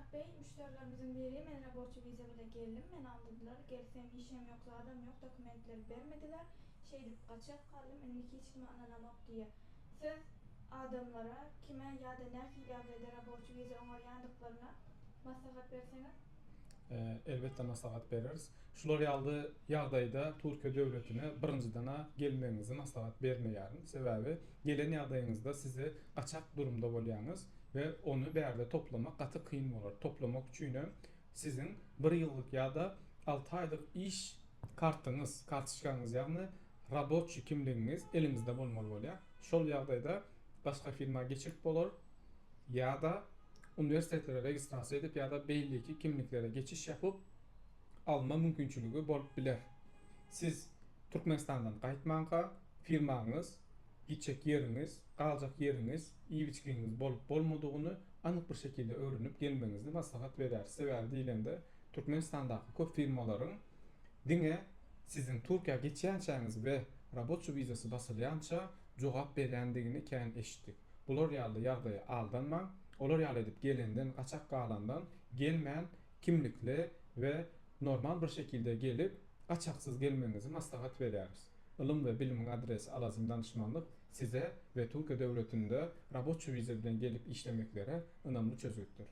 Myrat beý, müşderilerimiziň biri men raboçi wiza bile geldim, meni aldadylar, gelsem işem ýok zadam ýok dokumentleri bermediler, şeýdip gaçak galdym indi hiç kime ynanamok diýýä. Siz adamlara kime ýa-da nähili ýagdaýda raboçi wiza oňarýandyklaryna maslahat berseňiz? Elbetde maslahat bereris. Şular ýaly ýagdaýda Türkiýe döwletine birinjiden-ä gelmegiňizi maslahat bermeýärin. Sebäbi gelen ýagdaýyňyzda size gaçak durumda bolýaňyz we ony bärde toplamak gaty kyn bolar. Toplamak üçinem siziň bir ýyllyk ýa-da alty aýlyk iş kartyňyz, kartoçkaňyz ýagny raboçiý kimligiňiz eliňizde bolmaly bolýar. Şol ýagdaýda başga firma geçirip bolar ýa-da uniwersitetlere registrasiýa edip ýa-da beýleki kimliklere geçiş ýapyp alma mümkinçiligi bolup biler. Siz Türkmenistandan gaýtmanka firmaňyz, gitjek ýeriňiz, galjak ýeriňiz, iýip-içgiňiz bolup bolmadygyny anyk bir şekilde öwrenip gelmegiňizi maslahat berýäris. Sebäbi diýlende Türkmenistandaky köp firmalaryň diňe siziň Türkiýä geçýänçäňiz we raboçi wizasy basylýança jogap berýändigini kän eşitdik. Bular ýaly ýagdaýa aldanmaň, olar ýaly edip gelenden gaçak galandan gelmän kimlikli we normal bir şekilde gelip gaçaksyz gelmegiňizi maslahat berýäris. Ylym we bilimiň adresi Alazim danyşmanlyk size we Türkiýe döwletinde raboçi wiza bilen gelip işlemeklere ynamly çözgütdir.